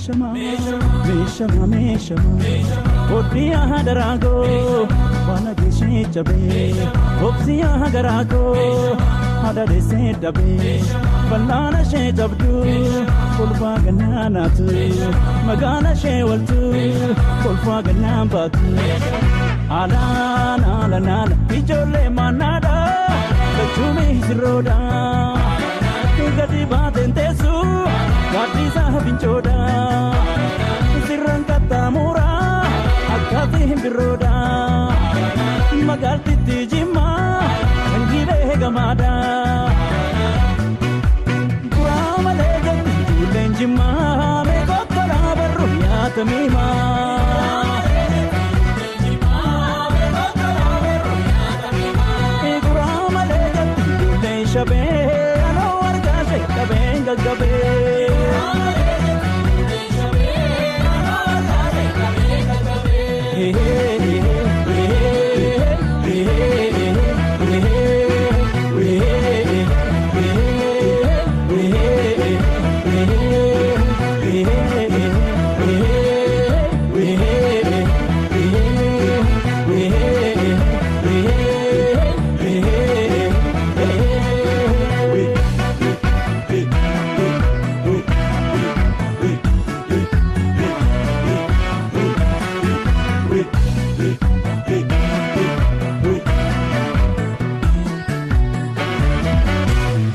Meeshama meeshama meeshama Oddiyaa daraagoo waan ageeshee cabee Obsiyaa garaagoo haadha deessee dabee Bal'aana ishee cabdu kolfaa gannaa naatu Magaala ishee waltu kolfaa gannaa baatu Alaan alaan alaan ijoollee maanaadha lachuun sirroodha Gadi baateen teessu gaaddisaa fincoodha Sirraan qaxxaamuraa akkaatii hin birroodha Magaaltitti jimmaa dhangiilee gamaadha Bu'aa malee jetti ijoolleen jimmaa meeqottola barru nyaatamiimaa. Bu'aa malee jetti ijoolleen shabee anoo argaa ishee qabeen gaggabee.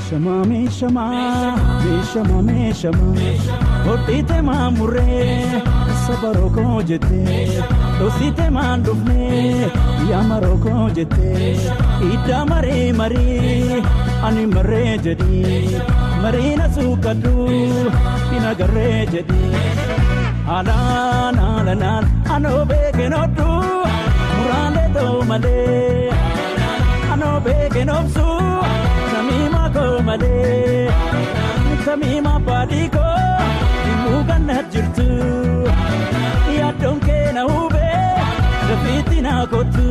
Shama meeshama meeshama hodhiite maamurree saba rokoo jettee dhoksite maan dhufnee yaama rokoo jettee iddaa maree marii ani maree jedhii mariina suuqadhu hin agarree jedhii alaan alaan anoo beekeen hodhu muraalee ta'u malee anoo beekeen obsu. Tamiima koo malee tamiima baadii koo dhimuu ganna jirtu yaaddoon kee na hubee rafiitti na kottu.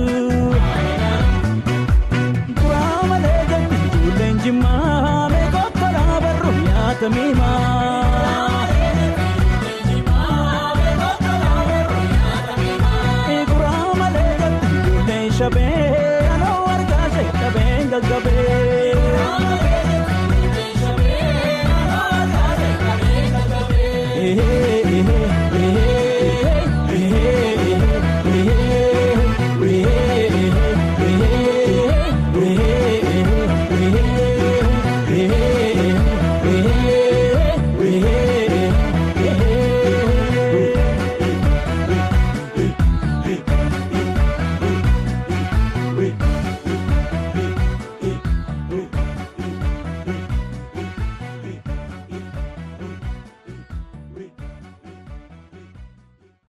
Bu'aa malee jetti ijoolleen jimmaa meeqottola barru nyaatamiima.